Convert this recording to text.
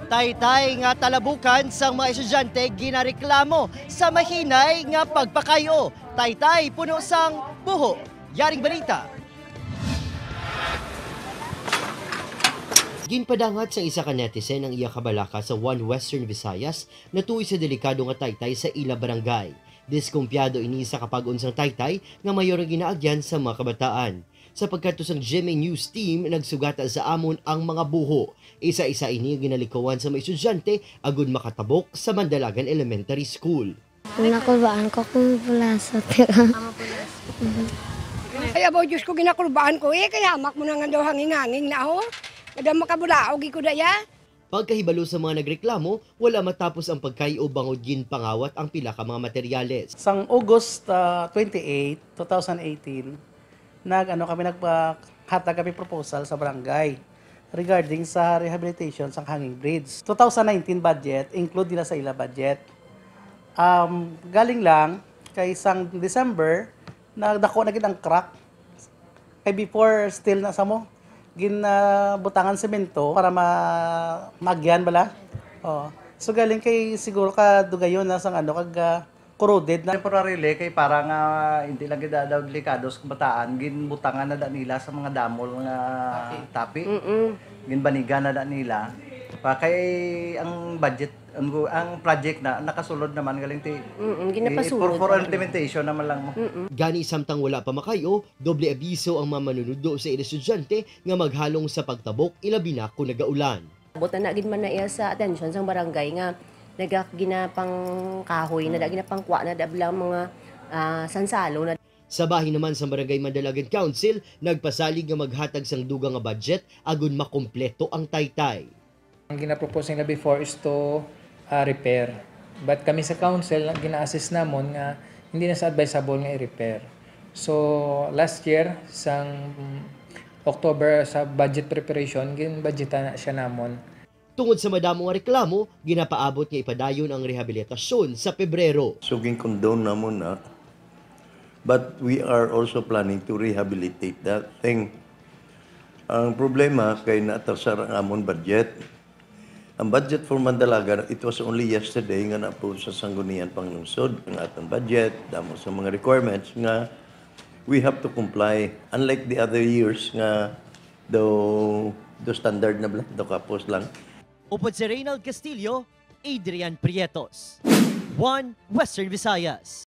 Taytay nga talabukan sang mga estudyante ginareklamo sa mahinay nga pagpakayo. Taytay puno sang buho. Yaring balita. Ginpadangat sa isa ka netizen ang iya kabalaka sa One Western Visayas na tuwi sa delikado nga taytay sa ila barangay. Diskumpiyado ini sa kapag unsang taytay nga mayor ang ginaagyan sa mga kabataan. Sa pagkadto sang GMA News Team, nagsugata sa amon ang mga buho. Isa-isa ini ginalikawan sa mga estudyante agud makatabok sa Mandalagan Elementary School. Nakulbaan ko kung pulasa. Pero Ay, abo, Diyos ko, ginakulbaan ko eh. Kaya hamak mo na nga daw hanging-hanging na ho. Madam makabulaog ko daya. Pagkahibalo sa mga nagreklamo, wala matapos ang pagkayo bangod ginpangawat ang pila ka mga materyales. Sang August 28, 2018, nag ano kami, nagpahatag kami proposal sa barangay regarding sa rehabilitation sa hanging bridge. 2019 budget include nila sa ila budget. Galing lang kay sang December, nagdako na gid ang crack. Kay before, still na sa mo ginabutangan semento para ma magyan bala. Oh. So galing kay siguro ka dugayon na sang ano kag corroded na. Temporarily kay para nga hindi lang gid daw delikado sa kabataan, ginbutangan na da nila sa mga damol nga tapi. Ginbanigan na da nila. Pa kay ang budget ang project na nakasulod naman galing ti Ginapasulod. For implementation naman lang mo. Gani samtang wala pa makayo, doble abiso ang mga manunudo sa ila estudyante nga maghalong sa pagtabok, ilabi na kung nagaulan. Buta na gid man na iya sa atensyon sang barangay nga naga ginapang kahoy na da ginapangkuha na da bilang mga sansalo na. Sa bahin naman sa Barangay Mandalagan Council, nagpasalig nga maghatag sang dugang nga budget agun makumpleto ang taytay. Ang ginapropose nila before is to repair. But kami sa council, ang gina-assess namon nga hindi na sa advisable nga i-repair. So last year, sang October sa budget preparation, gin-budgetan na siya namon. Tungod sa madamo nga reklamo, ginapaabot nga ipadayon ang rehabilitasyon sa Pebrero. So gin-condone namon na. But we are also planning to rehabilitate that thing. Ang problema kay naatrasar ang amon budget. Ang budget for Mandalagan, it was only yesterday nga na-approve sa Sangguniang Panglungsod ang atong budget, damo sa mga requirements nga we have to comply. Unlike the other years nga do standard na bala, do kapos lang. Upod si Reynald Castillo, Adrian Prietos. One Western Visayas.